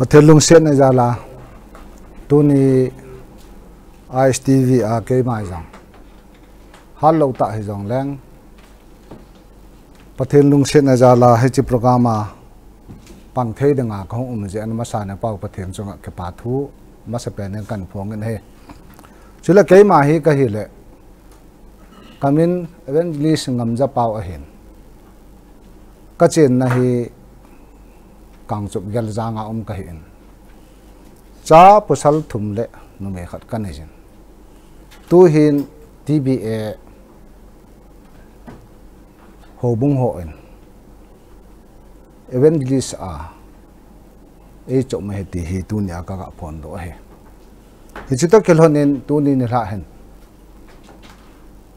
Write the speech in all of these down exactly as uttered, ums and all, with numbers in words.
Pathen lungsetna jal a, tuni I S T V a keima jong, hallou tah hijongleng, Pathen lungsetna jal a hiche program a pang thei dinga kahung um jeh in, masa nia Pathen chunga kipa thu masapen in kahin phong in ahi. Chule keima hi kahile, kamin Evangelist Ngamjapao ahin. Kachenna hi Kangchup Geljang a um kahin. Cha pasal thum le numei khat kanei jin. Tuhin T B A houbung hon Evangelist a eichom ahi ti hi tunia kaga phondoh ahi. Hiche toh kilhonin tuni nilhah hin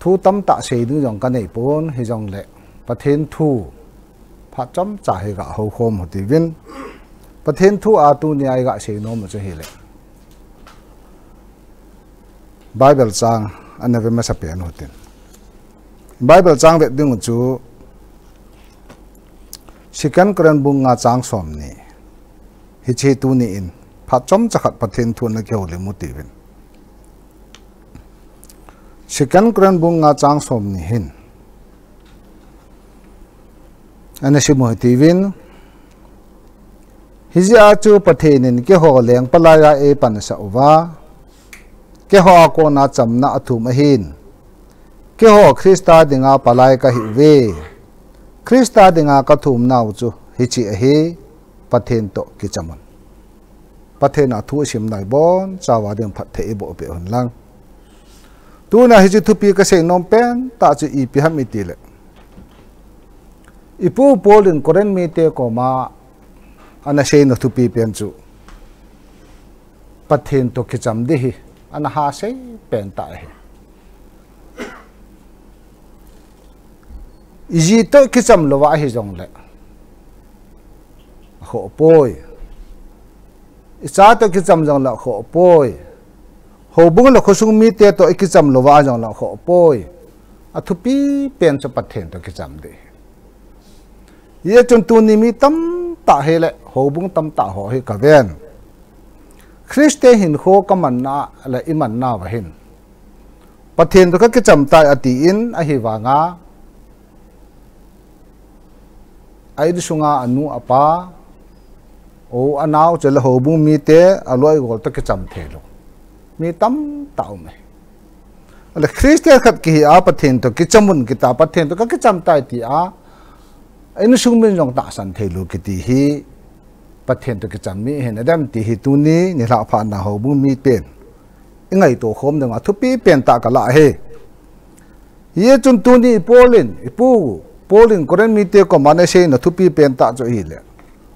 thu tamtah sei ding jong kanei pon, hijongle Pathen thu phat chomcha hi ga houkhom u hitiuvin. Pathen thu a tunia iga seinom u chu hile, Bible chang ana ve masapen u hitin. Bible chang vet dingu chu Second Corinth bung nga chang somni. Hiche tuni in phat chomcha khat Pathen thu ana kihoulim u hitiuvin. Second Corinth bung nga chang somni hin ana sim u hitiuvin. Hijeh a chu Pathen in keiho leng palai a eipansah uva, keiho a kona chamna athum ahin, keiho Christa dinga palai kahiuve. Christa dinga kathumnau chu hiche ahi, Pathen toh kichamun. Pathen a thu isimna ibonchauva ding phatthei iboh peh un lang. Tuna hiche thupi kaseinom pentah chu ipi ham itile, ipu Paul in Corinth mite koma ana seina thupi pen chu Pathen toh kicham ding hi ana hasei pentah ahi. Iji toh kicham louva ahijongle akhoh poi. Icha toh kicham jongle akhoh poi. Houbung le khosung mite toh ikicham louva jongle akhoh poi. Athupi pen chu Pathen toh kicham ding. Hijeh chun tuni mi tamtah hile houbung tamtah ho hi kaven, Christian hinkho kamanna le imannauva hin Pathen toh kakicham tai atin, ahivanga a insunga anu apa, u anao chule houbung mite, aloi agol toh kicham theilou mi tamtah aume. Ale Christian khat kihi a Pathen toh kichamun kiti a, Pathen toh kakicham tai tia insung min jong tahsan theilou kiti hi Pathen toh kicham mi ahi nadem ti hi tuni nilhah phatna houbung miten ingaito khom dinga thupi pentah kalah ahi. Hijeh chun tuni Paul in, ipu Paul in Corinth mite koma ana seina thupi pentah chu ahile,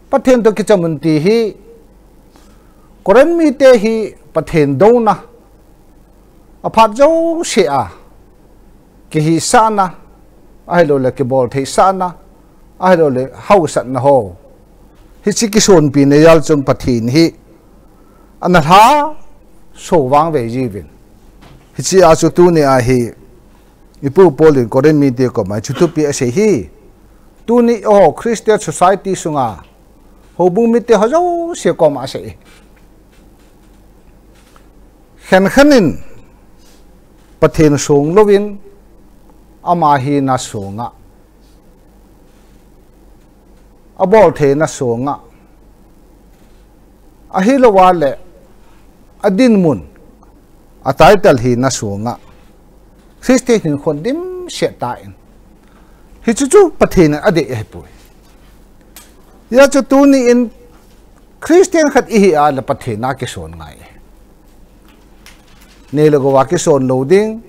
Pathen toh kichamun ti hi Corinth mite hi Pathen douna, aphat jouse a kihisahna, ahiloule kiboltheisahna, ahiloule hausatna ho, hiche kisonpina jal chun Pathen hi ana lhaso vangvei jiuvin. Hichea chu tunia hi ipu Paul in Corinth mite koma hiche thupi asei hi, tuni eiho Christian society sunga houbung mite ho jouse koma asei hi. Khenkhat in Pathen songlouvin, ama hina songa, aboltheina songa, ahilouva le adinmun, a title hina songa Christian hinkho dimset tan, hichu chu Pathen in adei ahipoi. Hijeh chun tuni in Christian khat ihi a le Pathen a kison ngai. Nei le gou a kison lou ding.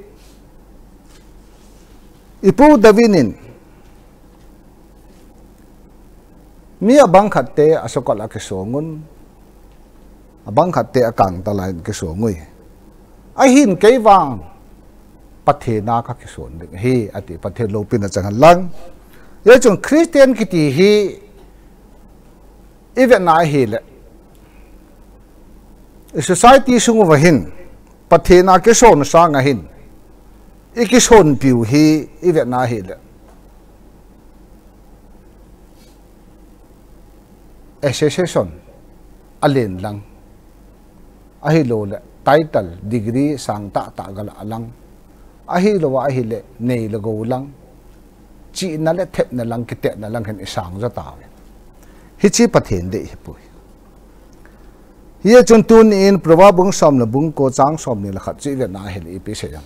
Ipu David in mi abang khatte asokol a kisongun, abang khatte akangtal a kisongui. Ahin keivang Pathen a kakison ding ahi ati, Pathen loupina chang hen lang. Hijeh chun Christian kiti hi ivetna ahile, i society sunguva hin Pathen a kison sanga hin ikisonpiu hi ivetna ahile, association, alen lang. Ahilou le title, degree sang tah tah gala lang. Ahilou ahile nei le gou lang. Chihna le thepna lang, kitetna lang hin isang jo tauve. Hiche Pathen dei ahipoi. Hijeh chun tuni in Proverb bung som le bung ko chang som ni le khat chu ivet na ahile ipi asei em.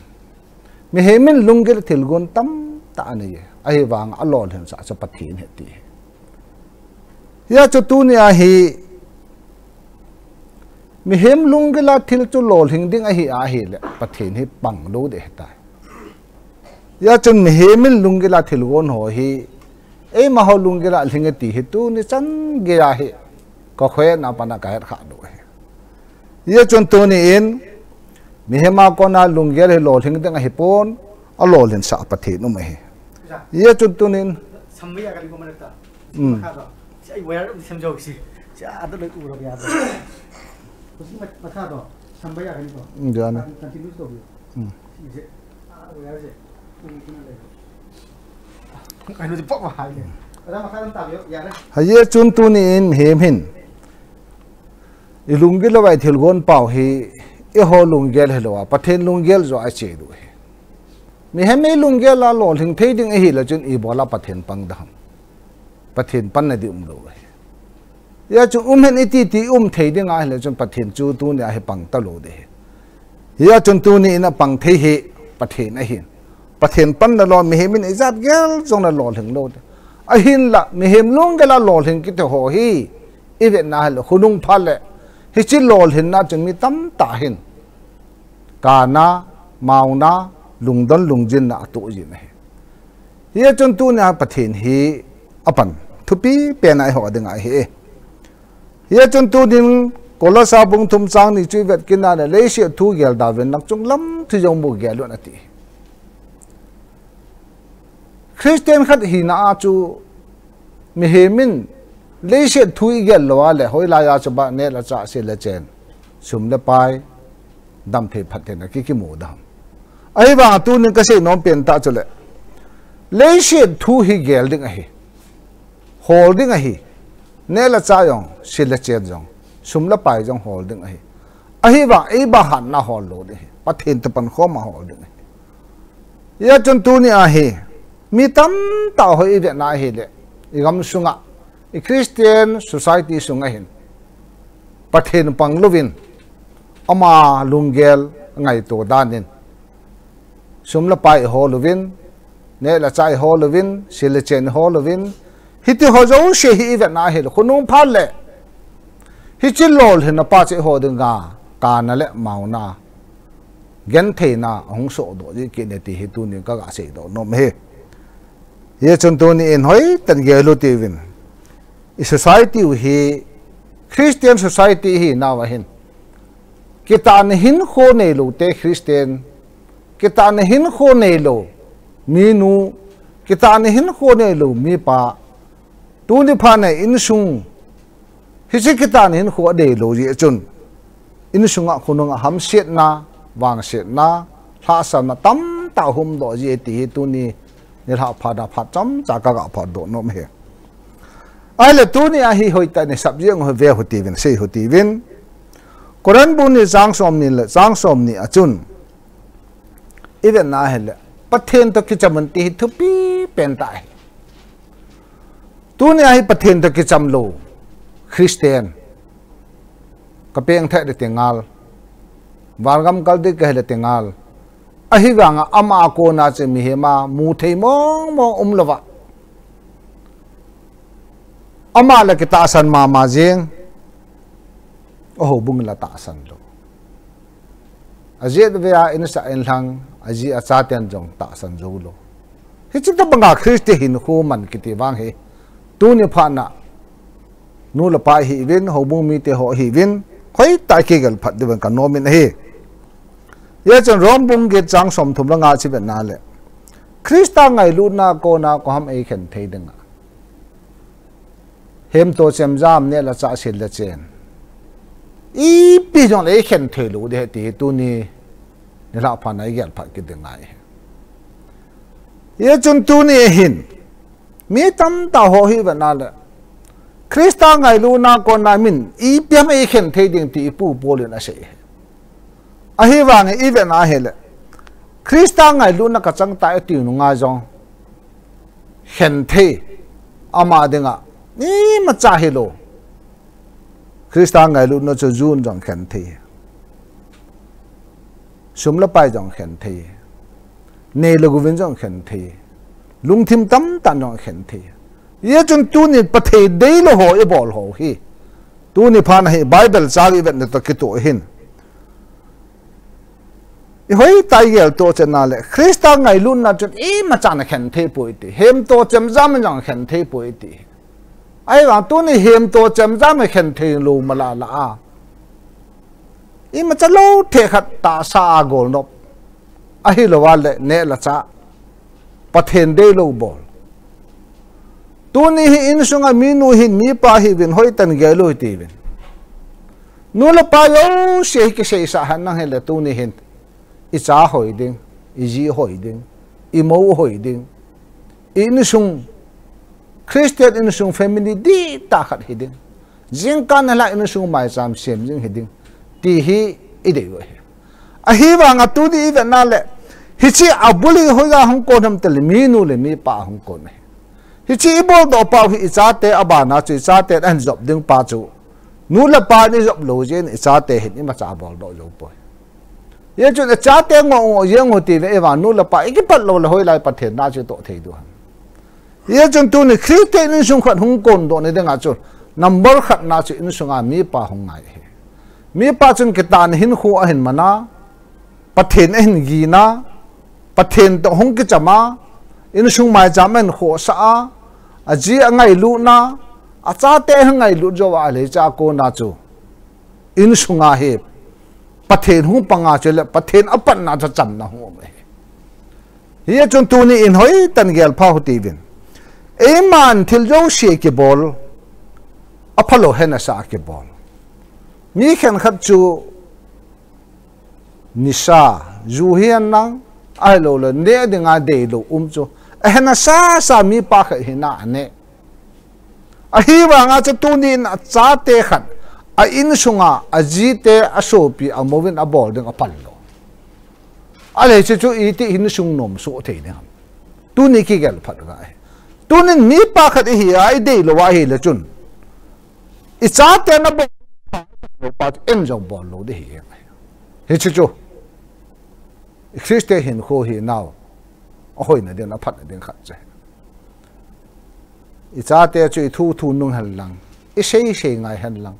Mihem in lunggil thilgon tamtah anei e. Ahivang a lolhinsah chu Pathen ahi ti. Hijeh chun tuni a hi mihem lunggil a thil chu lolhing ding ahi ahile Pathen hi pang lou ding ahitai. Hijeh chun mihem in lunggil a thilgon ho hi, eima ho lunggil a lhing e ti hi tuni chan geiya hi ka khohna a pat a ka het kha lou ahi. Hijeh chun tuni in mihem a kona lunggil hi lolhing ding ahipon, a lolhinsah Pathen um ahi. Hijeh chun tuni in Hijeh chun tuni in mihem hin ilunggil louva ithilgon pau hi eiho lunggel hilou a Pathen lunggel joh a iche diu ahi. Mihem ilunggel a lolhing thei ding ahile chun ibola Pathen pang ding ham? Pathen panna ding umlou ahi. Hijeh chun um hen iti ti um thei ding ahile chun Pathen chu tuni a hi pang talou ding ahi. Hijeh chun tuni in apang thei hi Pathen ahin. Pathen panna lou mihem in ijat gel jongle lolhing lou ding. Ahinla mihem lunggil a lolhing kiti ho hi ivet na ahile khonung phat le hiche lolhinna chun mi tamtah hin kana, maona, lungdon lungjinna atoh jin ahi. Hijeh chun tuni a Pathen hi apan thupi pen a iho ding ahi. Hijeh chun tunin Kolosa bung thum chang ni chu ivet kit na le leiset thu gel da uvin, nachung lam thu jong mu gel un ati. Christian khat hina a chu mihem in leiset thu igel lou a le hoilai a chu ba neh le chah, sil le chen, sum le pai, damthei phattheina ki kimu dam. Ahivang tunin kasei nom pen tah chule leiset thu hi gel ding ahi. Hol ding ahi. Neh le chah jong, sil le chen jong, sum le pai jong hol ding ahi. Ahivang eiba hatna hol lou ding ahi. Pathen toh pankhom a hol ding ahi. Hijeh chun tuni a hi mi tamtah ho ivet na ahile igam sunga, i Christian society sunga hin Pathen pang louvin ama lunggel ngaito dan in sum le pai ihol uvin, neh le chah ihol uvin, sil le chen ihol uvin, hiti ho jouse hi ivet na ahile khonung phat le hiche lolhinna pa chu eiho dinga kana le maona, gentheina ahung sohdoh ji kit e ti hi tunin kaga seidoh nom ahi. Hijeh chun tuni in hoitah in gel u hite uvin. I society u hi Christian society ihinau ahin, kitahna hinkho neilou te Christian, kitahna hinkho neilou minu, kitahna hinkho neilou mipa, tuni phat a insung hiche kitahna hinkho adeilou jeh chun insunga khonunga hamsetna, vangsetna, lhahsamna tamtah ahumdoh ji e ti hi tuni nilhah phat a phat chomcha kaga phondoh nom ahi. Ahile tuni a hi hoitah in isap jeng u hi ve u hite uvin, sei u hite uvin. Corinth bung ni chang somni le chang somni a chun ivet na ahile Pathen toh kicham un ti hi thupi pen tah ahi. Tuni a hi Pathen toh kicham lou Christian, kapeng thei ding ti ngal, vangam kal ding kahi le ti ngal. Ahivanga ama a kona chu mihem a mu thei mong mong umlouva, ama le kitahsan mama jeng, ahoubung la tahsan lou. Ajet vea insah inlhang, aji achaten jong tahsan joulou. Hiche tobanga Christian hinkho man kiti vang hi tuni phat a nu le pa ihiuvin, houbung mite ho ihiuvin, hoitah in kigel phat diuvin kanom in ahi. Hijeh chun Rom bung get chang somthum le nga chu ivet na le, Christa ngailutna kona koi ham eikhen thei dinga, hemto chemjam, neh le chah, sil le chen, ipi jongle eikhen thei lou ding ahi ti hi tuni nilhah phat a igel phat kit ding ngai ahi. Hijeh chun tuni ahin mi tamtah ho hi ivet na le Christa ngailutna kona min ipi ham eikhen thei ding ti ipu Paul in asei. Ahivangin ivetna ahile, Christa ngailutna kachang tai ati nunga jong khen thei, ama dinga imacha hilou. Christa ngailutna chu ju in jong khen thei, sum le pai jong khen thei, nei le gou in jong khen thei, lungthim tamtah in jong khen thei. Hijeh chun tuni Pathen deilou ho ibol ho hi, tuni phat a hi Bible chang ivetna toh kitoh hin, ihoitah igel toh chetna le Christa ngailutna chun imacha in khen thei poi ti, hemto chemjam in jong khen thei poi ti. Ahivang tuni hemto chemjam in khen thei lou mala la a, imacha lou thei khat tahsa a golnop, ahilouva le neh le chah, Pathen deilou bol. Tuni hi insunga minu hin, mipa hiuvin, hoitah in gel u hitiuvin. Nu le pa jouse hi kiseisah henlang hile tuni hin, icha hoi ding, iji hoi ding, imou hoi ding, i insung, Christian insung family dihtah khat hiding, jingkah nilhah insung maicham sem jing hiding, ti hi idei u ahi. Ahivanga tuni ivetna le, hiche abul hi hoiya hung kon ham tile minu le mipa ahung kon ahi. Hiche iboldoh pau hi ichate abana chu ichaten ahin jop ding pa chu, nu le pa in ijop lou jeh in ichate hin imacha aboldoh jou poi. Hijeh chun ichate ngoh ngoh jeng u hitiuvin, ahivang nu le pa ikipat lou le hoilai Pathen na chu itoh thei diu ham. Hijeh chun tuni Christian insung khat hung kondoh na dinga chu, number khatna chu insunga mipa hung ngai ahi. Mipa chun kitahna hinkho ahin mana, Pathen ahin gina, Pathen toh hung kichama, insung maicham ahin khohsah a, aji angailutna, achate ahin ngailut jouva aleicha kona chu, insunga hi Pathen hung panga chule Pathen apatna chu chamna hung um ahi. Hijeh chun tuni in hoitah in gel pha u hitiuvin. Eiman thil jouse kibol, aphalou henasa kibol. Mi khenkhat chu nisa, ju hihen lang, ahiloule neh dinga deilou um chu, ahenasasa mipa khat hina aneh. Ahivanga chu tuni in achate khat, a insunga ajite, asopi, amouvin abol ding aphal lou. Ahile hiche chu iti insung nomsoh thei ding ham? Tuni kigel phat ngai. Tunin mipa khat ihi a ideilou ahile chun, ichaten abol, pa chu in jong bol lou ding ahi. Hiche chu Christian hinkho hinau ahoina ding, aphatna ding khat chu, ichate chu ithu thu nung henlang, isei sei ngai henlang.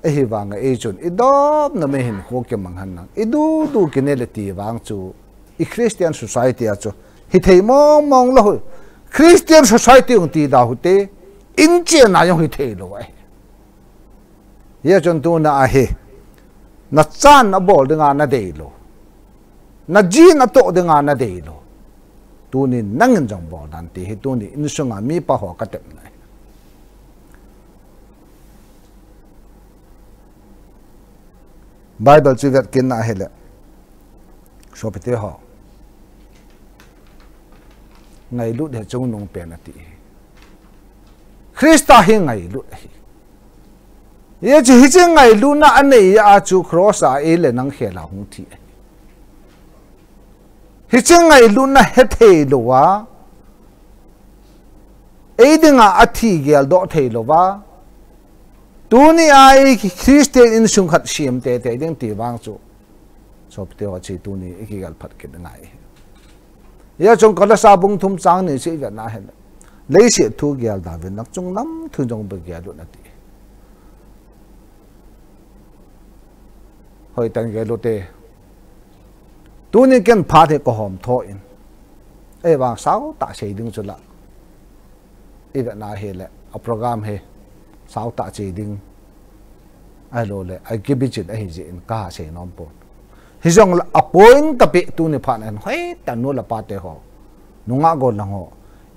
Ahivanga eichun idopna me hinkho kimang henlang, idu du kine le ti vang chu, i Christian society a chu hithei mong mong lou. Christian society jong ti da hite, inchena jong hithei lou ahi. Hijeh chun tuna ahi, nachan abol dinga nadeilou, naji natoh dinga nadeilou, tunin nangin jong bol dan ti hi tuni insunga mipa ho katepna ahi. Bible chu vet kit na ahile, sopite ho, ngailut hi chungnung pen ati. Christa hi ngailut ahi. Hiche, hiche ngailutna anei a chu cross a ei le nang khel a hung thi ahi. Hiche ngailutna hethei louva, ei dinga athi geldoh thei louva, tuni a i Christian insung khat sem teitei ding ti vang chu, sopite ho, hiche tuni ikigel phat kit ngai. Hijeh chun Kolosa bung thum chang ni chu ivet na ahile, leiset thu gel da uvin, nachung nam thu jong bou gel un ati. Hoitah in gel ute. Tuni ken phat hi kahom tho in, ahivang sautah sei ding chu la, ivet na ahile, a program hi sautah che ding, ahiloule akibichil ahijeh in kasei nom pon. Hijongle a point kapeh tuni phat in hoitah nu le pate ho, nungah gollhang ho,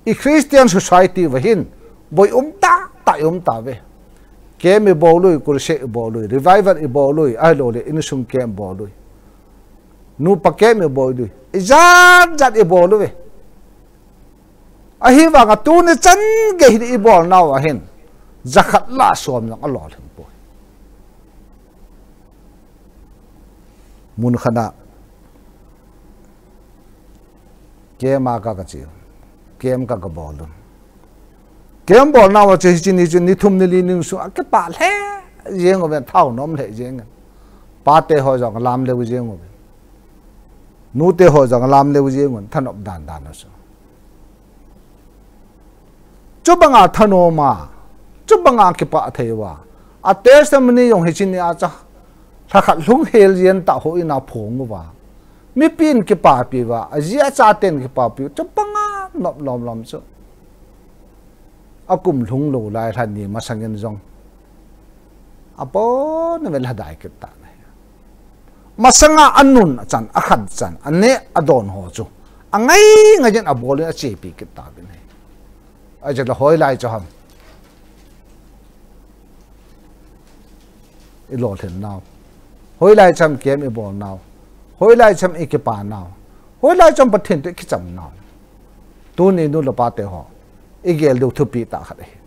i Christian society uva hin boi um tahtah i um tauve. Camp ibol ui, crusade ibol ui, revival ibol ui, ahiloule insung camp ibol ui, nupa camp ibol ui, ijat jat ibol uve. Ahivanga tuni chan gei hi ibolnau ahin, jakhat lah som jong alolhing poi. Mun khat a camp a ka, ka che, camp ka, ka bol un. Camp bolnau a che hiche ni chu ni thum ni li ni sung a kipah lheh jeng uvin, thao nom lheh jeng in. Pate ho jong lam lheh jeng uvin. Nute ho jong lam lheh jeng un, thanop dan dan u chu. Chubanga thanom a, chubanga kipah thei uva, a testimony jong hiche ni a chu lhakhat lhung hel jeng tah ho in aphong uva, mipin kipapi uva, aji achaten kipapi uva, chubanga nop lom lom chu. Akum lhung lou lai lha ni masangin jong abon uva lhadai kit tan ahi. Masanga anun achan, akhan chan, aneh adon ho chu angai ngai in abol in achepi kit tauvin ahi. Ajeh chu hoilai chu ham ilolhin nau, hoilai chu ham camp ibolnau, hoilai chu ham ikipa nau, hoilai chu ham Pathen toh ikichamnau. Tuni nu le pa te ho, igel diu thupi tah khat ahi.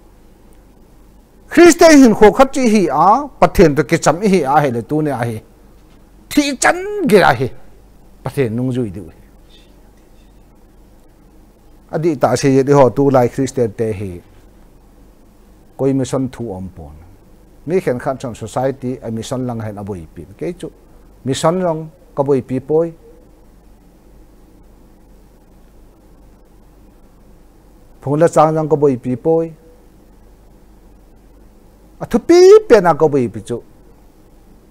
Christian hinkho khat chu ihi a, Pathen toh kicham ihi a ahile tuni a hi, thi chan gei a hi Pathen nungjui diu ahi. Adihtah seijeh in eiho tulai Christian te hi koi mission thu aumpon. Mi khenkhat chun society a mission lang hin aboipi. Kei chu mission jong kaboipi poi. Phung le chang jong kaboipi poi. Athupi pen a kaboipi chu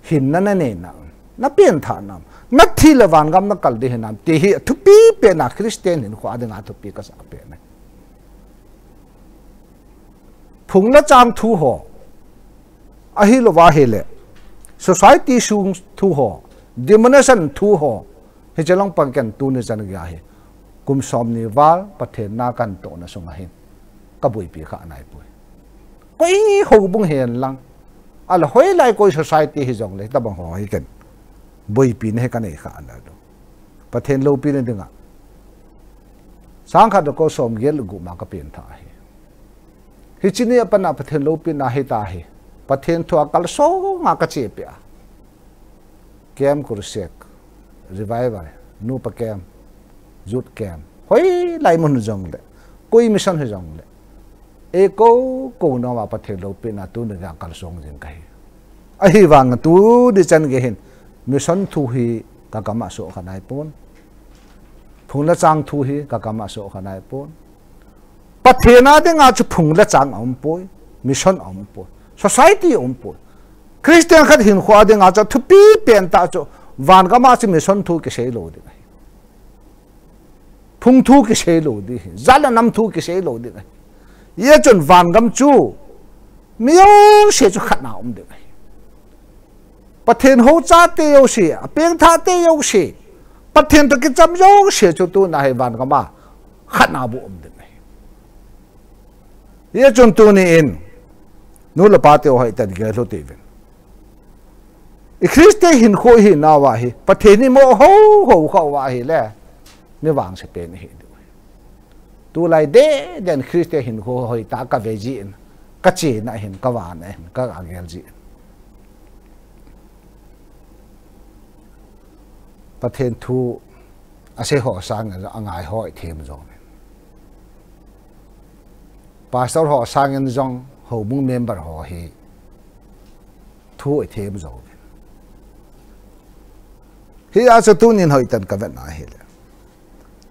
hinna nanei nam, napenthah nam, nathi le vangam nakal ding hinam ti hi athupi pen a Christian hinkho a dinga thupi kasah pen ahi. Phung le chang thu ho, ahilouva ahile society sung thu ho, denomination thu ho, hiche lang pang ken tuni chan gei a hi kum somni val Pathen na kantohna sunga hin kaboipi kha naipoi. Koi houbung hen lang, ahile hoilai koi society hijongle hitobang ho hi ken boipina hi kanei kha nalou. Pathen loupina dinga sangkhat le ko somget le gup ma kapenthah ahi. Hiche ni a pat a Pathen loupina hita hi, Pathen thu a kalsonga kachepi a, camp, crusade, revival, nupa camp, youth camp, hoilai mun hijongle, koi mission hijongle, eikou kou noma Pathen loupina tuni a kalsong jing kahi. Ahivang tuni chan gei hin mission thu hi kakam a soh kha naipon. Phung le chang thu hi kakam a soh kha naipon. Pathen a dinga chu phung le chang aumpoi, mission aumpoi, society aumpoi. Christian khat hinkho a dinga chu thupi pentah chu vangam a chu mission thu kisei lou ding ahi. Phung thu kisei lou ding ahi, jat le nam thu kisei lou ding ahi. Hijeh chun vangam chu mi jouse chu khatna um ding ahi. Pathen hou chate jouse, apengthahte jouse, Pathen toh kicham jouse chu tuna hi vangam a khatna bou um ding ahi. Hijeh chun tuni in nu le pa te hoitah in gel lhu uvin. I Christian hinkho ihinauva hi Pathen imoh hou hou khauva ahile mi vangse pen ihi diu ahi. Tulai deh deh in Christian hinkho hoitah kave jin, kachena hin, kavana hin, kagel jin, Pathen thu asei ho sangin angai ho ithem jong in, pastor ho sangin jong houbung member ho hi thu ithem jong in. Hia chu tunin hoitah in kavetna ahile,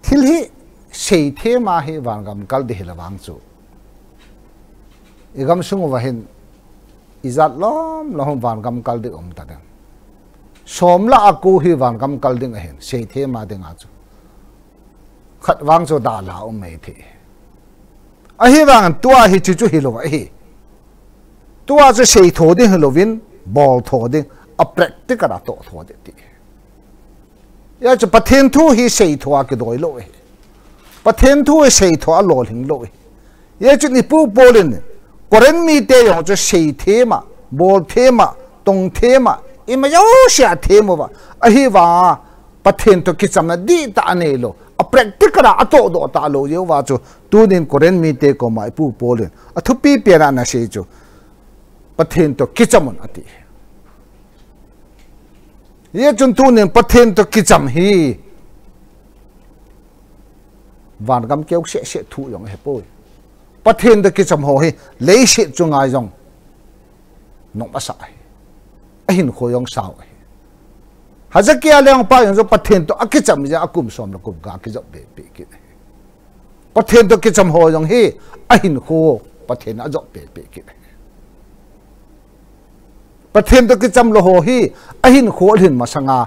thil hi seithem a hi vangam kal ding hile vang chu, igamsung uva hin ijat lom lom vangam kal ding um tadem? Som lah a ko hi vangam kal ding ahin, seithem a dinga chu khat vang chu dalha um mai thei. Ahivangin tua hiche chu hilou ahi. Tua chu seitho ding hilouvin, boltho ding, a practical a tohtho ding ti. Hijeh chun Pathen thu hi seitho a kidoi lou ahi. Pathen thu hi seitho a lolhing lou ahi. Hijeh chun i Pu Paul in Corinth mite jong chu seithem a, bolthem a, tongthem a, ima jouse a them uva, ahivanga Pathen toh kichamna dihtah anei lou, a practical a atohdoh talou jeh uva chu, tunin Corinth mite koma ipu Paul in athupi pen a anasei chu, Pathen toh kicham un ati. Hijeh chun tunin Pathen toh kicham hi vangam keu sehseh thu jong ahipoi. Pathen toh kicham ho hi leiset chunga jong nom asa ahi. Ahinkho jong sao ahi. Hezekiah lengpa jong chu Pathen toh akicham jeh a kum som le kum nga kijop behpeh kit ahi. Pathen toh kicham ho jong hi ahinkho Pathen in ajop behpeh kit ahi. Pathen toh kicham lou ho hi ahinkho alhin masanga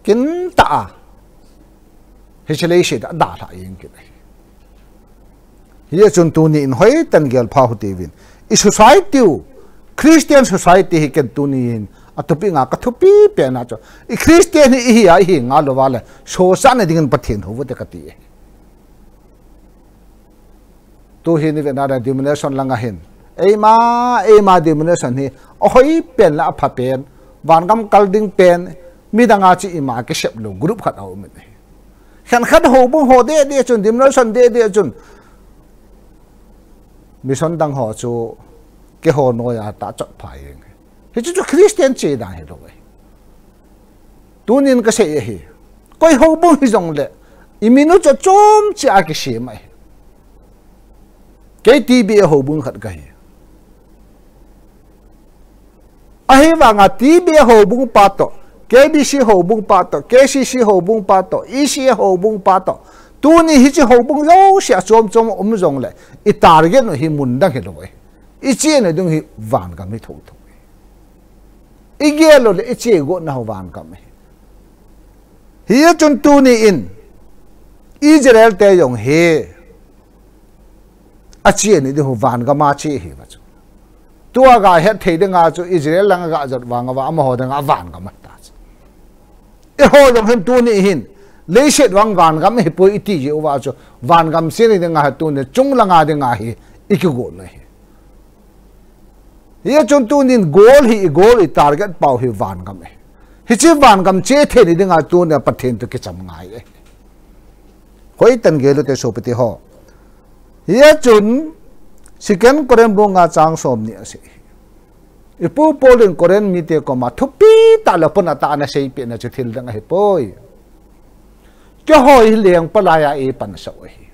kintah a hiche leiset a adalhah jeng kit ahi. Hijeh chun tuni in hoitah in gelpha u hite uvin. I society u, Christian society hi ken tuni in atopic nga kathupi pen a chu, i Christian hi ihi a ihi ngal louva le sosatna dingin Pathen hou uvin te kati ahi. Tuhin ivet na denomination langa hin, eima, eima denomination hi ahoi pen le apha pen, vangam kal ding pen, midang a chu ima kisep lou group khat aumin ahi. Khenkhat houbung ho deh deh chun, denomination deh deh chun, mission dang ho chu keiho noiya tahchot pha jeng. Hichu chu Christian che dan hilou ahi. Tunin kasei ahi. Koi houbung hijongle, imin u chu achom cheh a kisem ahi. Kei T B A houbung khat kahi. Ahivanga T B A houbung pa toh, K B C houbung pa toh, K C C houbung pa toh, E C A houbung pa toh, tuni hiche houbung jouse a chom chom um jongle, i target u hi mun dang hilou ahi. I chena ding hi vangam hi thotho ahi. I gel u le i che gotna u vangam ahi. Hijeh chun tuni in Israel te jong hi achena ding u vangam a che ahiuva chu, tua gahet thei dinga chu Israel langa gajot vang uva amaho dinga vangam ahitai chu. Eiho jong hin tuni hin leiset vang vangam ahipoi iti jeh uva chu, vangam chena dinga hi tuni chunglanga dinga hi ikigot u ahi. Hijeh chun tunin goal hi, i goal, i target pau hi vangam ahi. Hiche vangam che theina dinga tunia Pathen toh kicham ngai ahi. Hoitah in gel u hite sopite ho. Hijeh chun Second Corinth bung nga chang somni asei. Ipu Paul in Corinth mite koma thupi tah le puna tah a anaseipeh na chu thil dang ahipoi. Keiho hi lengpa laiya eipansah u ahi.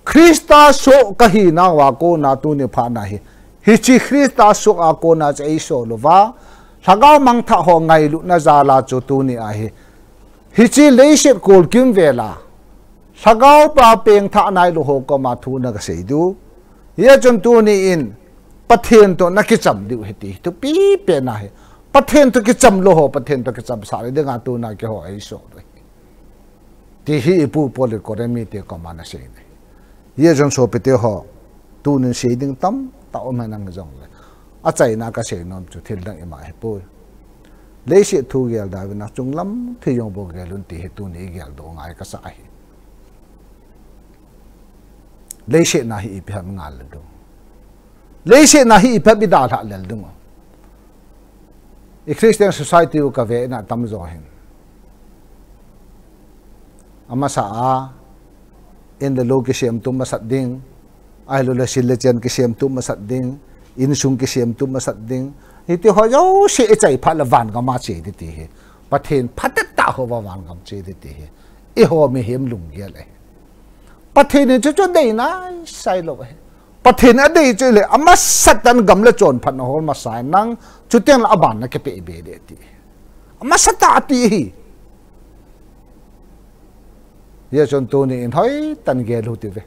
Christa soh kahinauva kona tuni phatna hi, hiche Christa soh a kona chu eisol uva, lhagao mangthah ho ngailutna jal a chu tunia hi, hiche leiset kolkim vel a lhagao pa pengthah nailou ho koma thu nakasei diu. Hijeh chun tuni in Pathen toh nakicham diu ahi ti thupi pen ahi. Pathen toh kicham lou ho Pathen toh kichamsah na dinga tuna keiho eisol u ahi, ti hi ipu Paul in Corinth mite koma anasei ahi. Hijeh chun sopite ho, tunin sei ding tamtah um henlang jongle, achaina a kasei nom chu thil dang ima ahipoi. Leiset thu gel da uvin, achunglam thu jong bou gel un ti hi tuni igeldoh ngai kasah ahi. Leiset na hi ipi ham ingal le ding, leiset na hi ipi ham idalhah lel ding u. I Christian society u kave na atamjo hin, amasa a, in le lou kisemtup masat ding, ahiloule sil le chen kisemtup masat ding, insung kisemtup masat ding, hitiho jouse ichai phat le vangam a che ding ti hi, Pathen phatah tah houva vangam che ding ti hi, eiho mihem lunggel ahi. Pathen in chuchu adei naisai lou ahi. Pathen in adei chu ahile, amasatah in gam le chonphatna hol masa in, nang chutengle aban nakipeh be ding ati. Amasatah ati ahi. Hijeh chun tuni in hoitah in gel u hite uve.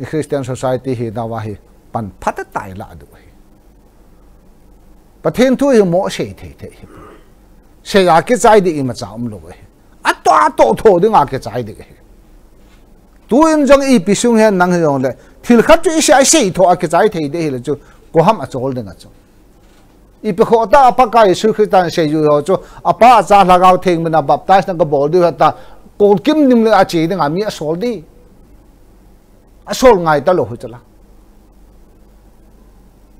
I Christian society hinauva hi pan phatah tah ilah diu ahi. Pathen thu hi mo sei thei thei hi. Seiya kichai ding imacha umlou ahi. Atoh, atoh tho dinga kichai ding ahi. Tuin jong ipi sung hen nang hijongle, thil khat chu isei, isei tho a kichai thei ding ahile chu, koi ham achol dinga chu. Ipi khoh tah a Pakai Jesu Christan seijui ho chu, Apa, Cha, Lhagao Theng mina baptize na kabol diu hita, kolkim nim le ache dinga mi asol ding, asol ngai talou hi chula.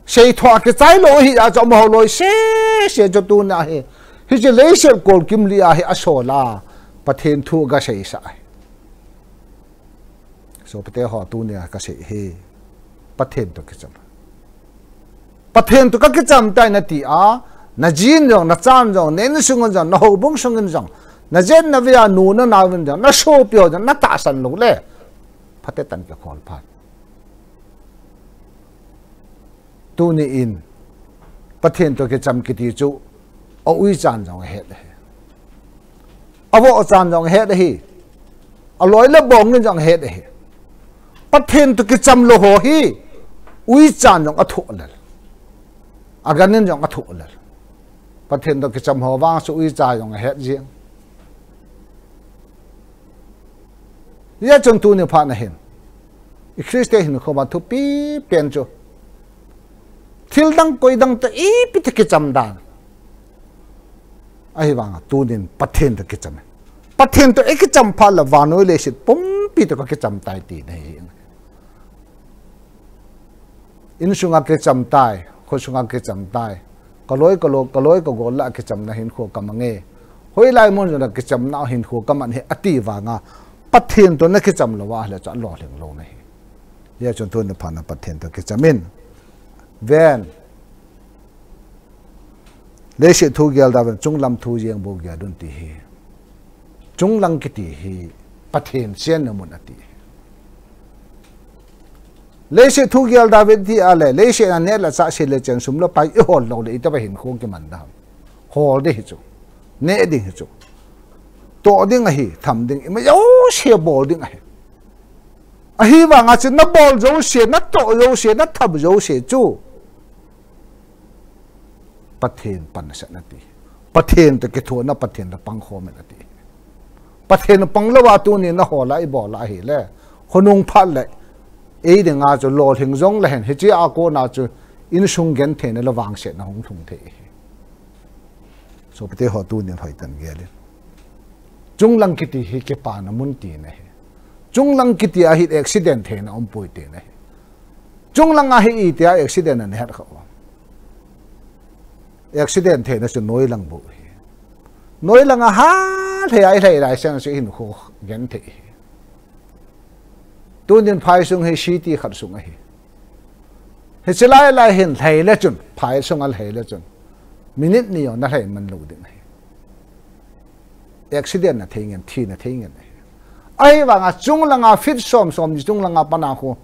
Seitho a kichai lou hia chu amaho loi sese chu tuna hi, Hiche leiset kolkim li a hi asol a, Pathen thu gaseisah ahi. Sopite ho, tunia kasei hi, Pathen toh kicham. Pathen toh kakicham tai nati a, najin jong, nachan jong, na insung in jong, nahoubung sung in jong, najen nave a nu nanao in jong, nasopi ho jong, natahsan lou le, phatecha in kikhol phat. Tuni in, Pathen toh kicham kiti chu, a-uichan jong ahet ahi. Avohchan jong ahet ahi. Aloi le bong in jong ahet ahi. Pathen toh kicham lou ho hi, uichan jong athoh lel. Agan in jong athoh lel. Pathen toh kicham ho vang chu uicha jong ahet jeng. Hijeh chun tuni phat na hin, i Christian hinkho ma thupi pen chu, thil dang koi dang toh ipi ti kicham dan, ahivanga tunin Pathen toh kicham in. Pathen toh ikicham phat le vannoi leiset pumpi toh kakicham tai tina ahi. Insunga kicham tai, khosunga kicham tai. Kaloi, kaloi, kaloi kagol lah a kichamna hinkho kamang e. Hoilai mun jong a kichamna hinkho kamang e ati vanga, Pathen toh nakicham lou ahile chu alolhing lou nahi. Hijeh chun tuni phat na Pathen toh kicham in. Ven. Leiset thu gel da uvin, chunglam thu jeng bou gel un ti hi. Chunglang kiti hi Pathen chenna mun ati. Leiset thu gel da uvin ti a le, leiset a neh le chah, se le chen, sum le pai ihol lou le, itobang hinkho kiman da ham? Hol ding hi chu. Neh ding hi chu. Toh ding ahi, tham ding, ima jouse bol ding ahi. Ahivanga chu nabol jouse, natoh jouse, natham jouse chu Pathen pansan ati. Pathen toh kithouna, Pathen toh pangkhom in ati. Pathen pang louva tuni nahol a ibol a ahile, khonung phat le, ei dinga chu lolhing jong lehen, hiche a kona chu insung gentheina le vangsetna hung lhung thei ahi. Sopite ho, tunin hoitah in gel in. Chunglang kiti hi kipana mun tina ahi. Chunglang kiti a hi accident theina umpoi tina ahi. Chunglang a hi itia accident ana het kha u ham? Accident theina chu noilang bou ahi. Noilang a halhei a ilhai lai sanga chu hinkho genthei ahi. Tunin phai sung hi city khat sung ahi. Hiche lai lai hin lhai le chun, phai sunga lhai le chun, minute ni jong nalhai man lou ding ahi. Accident na thei ngen, thi na thei ngen ahi. Ahivanga chunglanga feet som, somni chunglanga pat a khu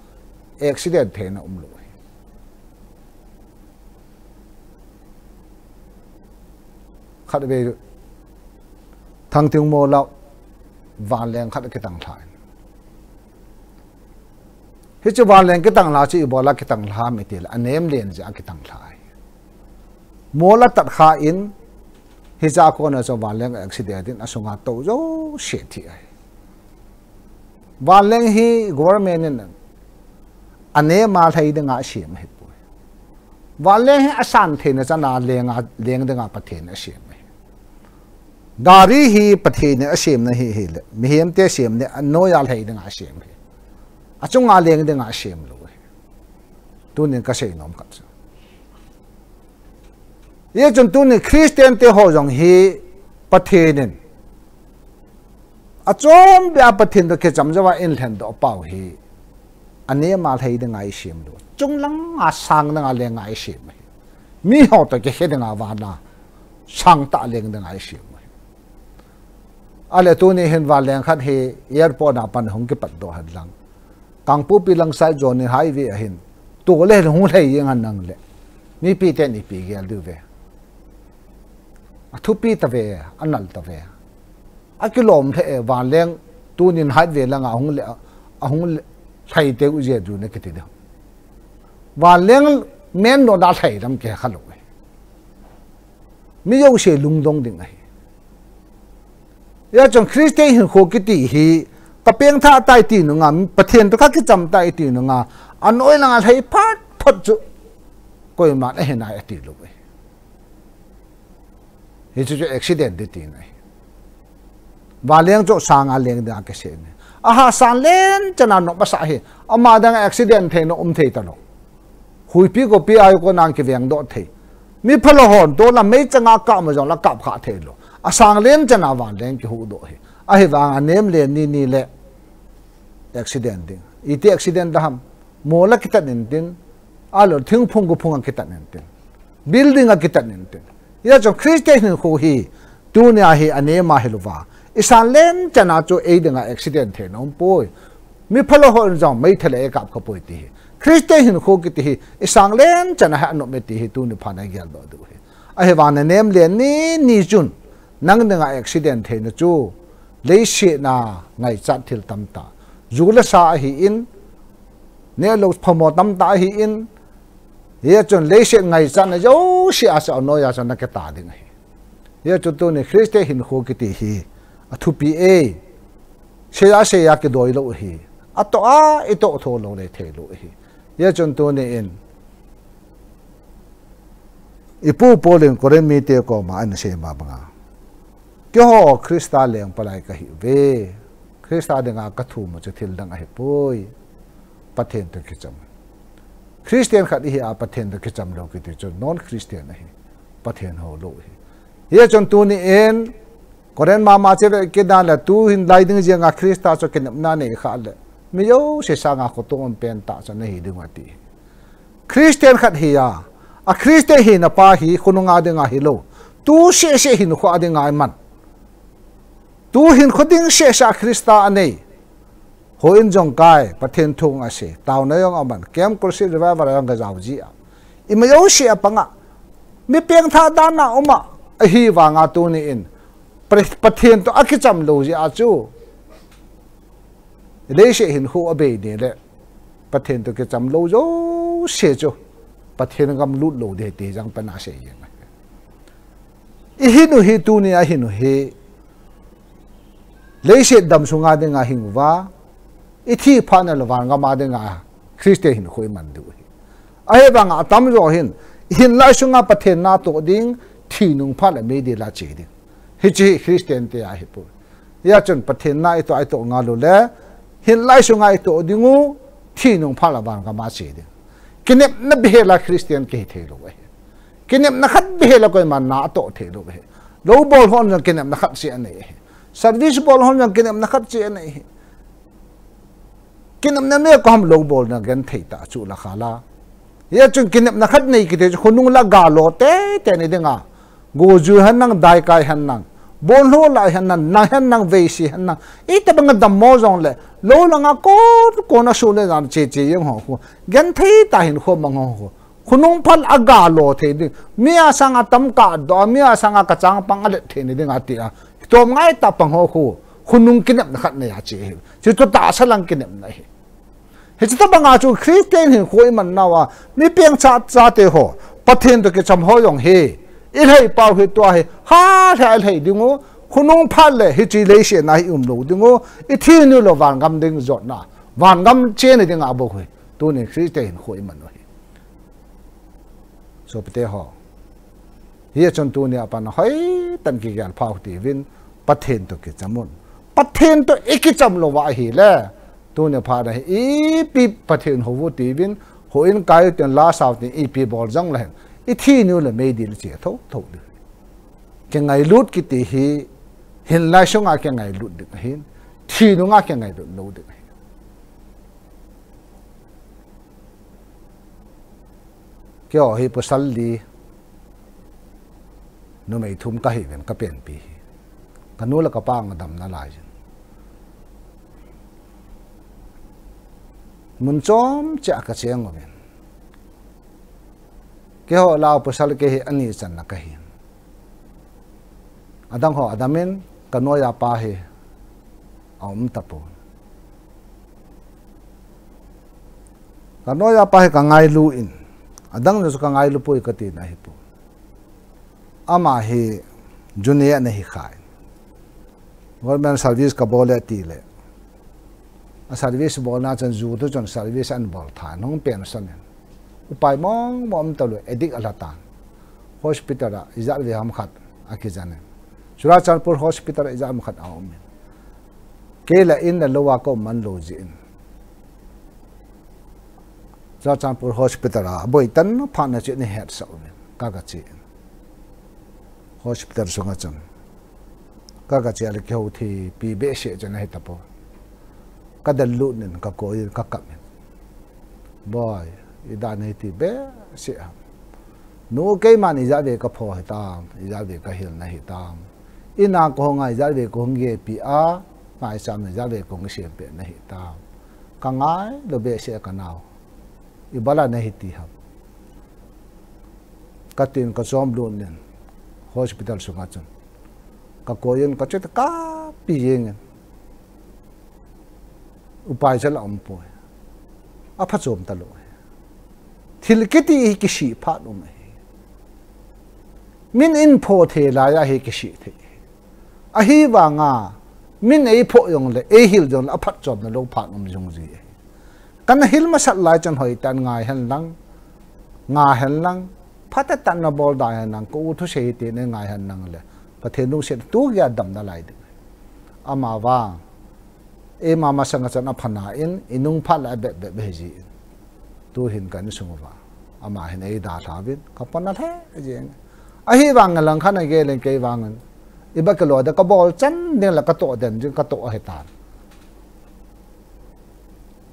accident theina umlou ahi. Khatvei Thangting mol a vanleng khat akitang lha in. Hiche vanleng kitang lha chu ibola kitang lha ham itile, anem len jeh a kitang lha ahi. Mol a tat kha in, hiche a kona chu vanleng accident in asunga tou jouse thi ahi. Vanleng hi government in anem a lhai dinga asem ahipoi. Vanleng hi asan theina chana leng a, leng dinga Pathen in asem ahi. Gari hi Pathen in asemna ahi, ahile mihemte asemna, anoiya lhai dinga asem ahi. Achunga leng dinga asem lou ahi. Tunin kasei nom khat chu, hijeh chun tuni Christian te ho jong hi Pathen in achom beh a Pathen toh kicham jouva eilhendoh pau hi, anem a lhai dinga isem lou, chunglanga sang dinga leng a isem ahi. Miho toh kikhe dinga vana sangtah leng dinga isem ahi. Ahile tuni hin vanleng khat hi airport a pat hung kipatdoh henlang, Kangpokpi lang side jon in highway a hin, tule hung lhai jeng henlang le, mipiten ipi gel diu ve? Athupi tave, anal tave. Akilom lheh e, vanleng tunin highway langa ahung le, ahung le, lhai teu jeh a chu nakiti diu. Vanleng main road a lhai lam kihe kha lou e. Mi jouse lungdong ding ahi. Hijeh chun Christian hinkho kiti hi, kapengthah tai ti nunga, Pathen toh kakicham tai ti nunga, anoilanga lhai phat phat chu koiman ahinai ati lou ahi. Hichu chu accident di tina ahi. Vanleng chu sanga leng dinga kisem e. Aha, san len chana nop asa hi, ama dinga accident theina um thei talou. Huipi kopi a kona kivengdoh thei. Mi phalou hon toh la meichang a kap ma jong la kap kha thei lou. Asang len chan a vanleng kihuhdoh hi. Ahivang a nem len ni ni le accident ding. Iti accident da ham. Mol a kitat intin. Ahilou thingphung gophung a kitat intin. Building a kitat intin. Hijeh chun Christian hinkho hi tunia hi anem ahi louva. Isang len chan a chu ei dinga accident thei nom poi. Mi phalou hon jong meithal a eikap kha poi ti hi. Christian hinkho kiti hi isang len chan a hi anom e ti hi tuni phat a geldoh diu hi. Ahivang a nem len ni ni chun nang dinga accident theina chu leiset a ngaichat thil tamtah. Ju le sa ahin, nehlou phamo tamtah ahin, hijeh chun leiset ngaichatna jouse a chu anoi a chu na keta ding ahi. Hijeh chun tuni Christian hinkho kiti hi athupi e. Seiya seiya kidoi lou hi. Atoh a, itoh tho lou le thei lou hi. Hijeh chun tuni in ipu Paul in Corinth mite koma ana sei ma banga, keiho Christa lengpa lai kahiuve. Christa dinga kathum u chu thil dang ahipoi. Pathen toh kicham. Christian khat ihi a Pathen toh kicham lou kiti chu non Christian ahi. Pathen hou lou hi. Hijeh chun tuni in Corinth mama che ve kit dan le tuhin lai ding jeng a Christa chu kinepna nei kha le, mi jouse sanga khoto um pen tah chu nahi ding ati. Christian khat hi a, a Christian hina pa hi khonung a dinga hilou, tu seh seh hinkho a dinga iman. Tu hinkho ding seh seh a Christa anei. Houin jong kai, Pathen thu asei, taona jong aman, camp, crusade, revival a jong gajao ji a. Ima jouse a panga, mi pengthah dan a um a, ahivanga tuni in Pa-, Pathen toh akicham lou jeh a chu leiset hinkho abei ni le, Pathen toh kicham lou jouse chu Pathen gam lut lou ding ti jang pen asei jeng. Ihin u hi tunia hin u hi leiset dam sunga dinga hing uva, ithi phat na le van gam a dinga Christian hinkho iman diu hi. Ahivanga atamjo hin, ihin lai sunga Pathen na toh ding, thi nung phat le meidil a che ding. Hiche hi Christian te ahipoi. Hijeh chun Pathen na itoh, itoh ngal u le, hin lai sunga itoh ding u, thi nung phat le van gam a che ding. Kinepna behel a Christian kihi thei lou ahi. Kinepna khat behel a koiman na atoh thei lou ahi. Lou bol hon jong kinepna khat seh anei ahi. Service bol hon jong kinepna khat seh anei ahi. Kinepna me ko ham lou bolna genthei tah chu la kha la. Hijeh chun kinepna khat nei kiti chu khonung la ga lo tei tei ni dinga. Go ju hen nang, daikai hen nang. Bol lo lai hen nang, nang hen nang, veisi hen nang. Itobang a dammo jong le, lou langa kon kon a su le jan che che jeng ho khu. Genthei tah hinkho mang ho khu. Khonung phat a ga lo thei ding. Mi a sanga tam ka doh a, mi a sanga ka changpang a let thei ni ding ati a. Hitom ngai tah pang ho khu. Khonung kinepna khat nei a che hi. Chuchu tahsa lang kinepna hi. Hiche tobang a chu Christian hinkho iman nauva, mi pengthah chate ho, Pathen toh kicham ho jong hi, ilhai pau hi tua hi, ha lha ilhai ding u, khonung phat le hiche leiset na hi um lou ding u, ithi ni u le van gam ding jotna, van gam che ni ding a bou hi, tuni Christian hinkho iman u hi. Sopite ho. Hijeh chun tunia pat a hoitah in kigel pha u hite uvin, Pathen toh kicham un. Pathen toh ikicham lou va ahile, tunia phat a hi ipi Pathen hou u hite uvin, houin kai u tin, la sa u tin, ipi bol jong le hen, ithi ni u le meidil che thotho ding. Kingailut kiti hi, hin lai sunga kingailut ding ahin, thi nunga kingailut lou ding ahin. Keiho hi pasal li, numei thum kahi uvin ka penpi hi. Ka nu le ka pa nga damna lai jin. Mun chom cheh a ka cheng uvin. Keiho lah a pasal kei hi ani channa kahin. Adang ho adam in ka noiya pa hi aum tapon. Ka noiya pa hi ka ngailu in, adang nu chu ka ngailu poi kati na hipon. Ama hi junior ana hi khai. Government service ka bol e ti le. A service bolna chun ju tu chun service an bol tha, nung pension in. Upai mong mong um talou, addict ala tan. Hospital a ijat ve ham khat akijan in. Churachandpur hospital a ijat ham khat aum in. Kei la in la lou a ka um man lou jin. Churachandpur hospital a boi tan phat na chu ni hetsah uvin. Ka, ka che in. Hospital sunga chun. Ka, ka che a le kihou thei pi behseh chun ahi tapon. Ka del lut in, ka koi in, ka kap in. Boi, idan nahi ti behseh ham. Nu, keiman ijat vei ka pho hitam, ijat vei ka hil nahi tam. Ina ka hung a ijat vei ka hung gepi a, maicham ijat vei ka hung sem peh nahi tam. Ka ngai lou behseh ka nau. Ibola nahi ti ham. Ka tin ka chom lut in hospital sunga chun. Ka koi in ka che ta ka pi jeng in. Upai cha la um poi. A phachom ta lou. Thil kiti hi kisih phat um ahi. Min in pho thei lai a hi kisih thei. Ahivanga, min ei pho jong le, ei hil jong le, a phachomna lou phat um jong ji ahi. Kana hil masat lai chun hoitan ngai hen lang, ngai hen lang, phatah tah na bol da hen lang, ka u thusei hi ti nei ngai hen lang le, Pathen lungset tu gei a damna lai ding. Amavang, eima masanga chun a phana in, i nung phat le a bep bep hi ji in. Tu hin ka insung uva. Ama hin ei dalha uvin, ka pona lheh jeng. Ahivang lang khan a gel in kei vang in. Iba kilo da ka bol chan ding la ka toh den ding ka toh ahi tan.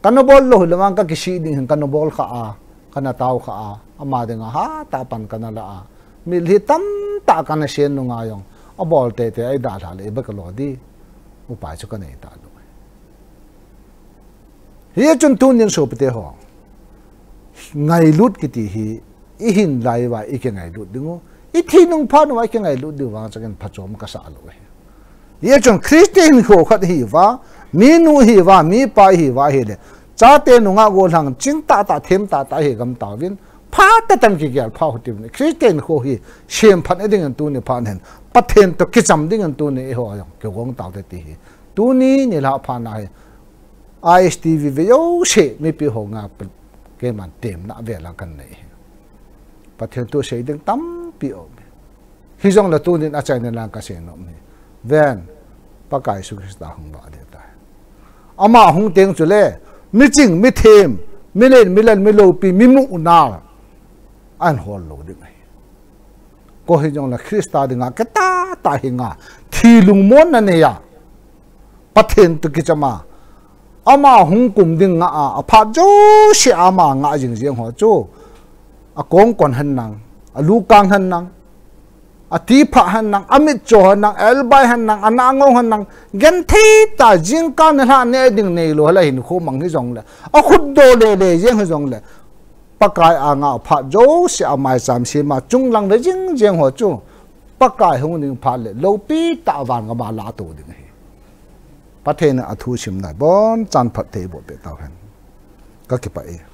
Kana bol lou le vang ka kisih ding hin kana bol kha a, kana tao kha a, ama dinga hatah pan kana la a. Mitlhi tamtah kana sen nunga jong. A bol tete a i dalha le iba kilo di. Upai chu ka nei ta lou. Hijeh chun tunin sopite ho. Ngailut kiti hi, i hin lai uva i kingailut ding u. I thi nung phat uva i kingailut ding u vang chun phachom ka sa lou ahi. Hijeh chun Christian hinkho khat hi uva, minu hi uva, mipa hi uva ahile. Chate nungah gollhang ching tahtah, them tahtah hi gam tauvin. Phatah tah in kigel pha u hitin. Christian hinkho hi semphat ding in tuni phat hin. Pathen toh kicham ding in tuni eiho jong kigong taute ti hi. Tuni nilhah phat na hi. I S T V ve jouse mipi ho nga pe-, keiman temna vel a kan nei hi. Pathen thu sei ding tampi um. Hijongle tunin achaina lang ka sei nom hi. Ven, Pakai Jesu Christa hung vah ding tai. Ama hung teng chule, miching, mithem, milen, milen, miloupi, mimu nal. Ahin hol lou ding ahi. Koi hijongle Christa dinga, kitah tah hinga, thi lungmonna nei a. Pathen toh kicham a. Ama hung kum ding ngah a, aphat jouse ama ngah jing jeng ho chu. Akong kon hen lang, alu kang hen lang, ati phah hen lang, amit cho hen lang, elbai hen lang, ana ngong hen lang, genthei tah jingkah nilhah neh ding neilou, hila hinkho mang hijongle, akhut do lele jeng hijongle, Pakai anga aphat jouse a maicham sema chunglang ve jing jeng ho chu, Pakai hung ding phat le, loupi tah vangam a la to ding ahi. Pathen in athu simna bonchan phatthei eiboh peh tauhen. Ka kipah e.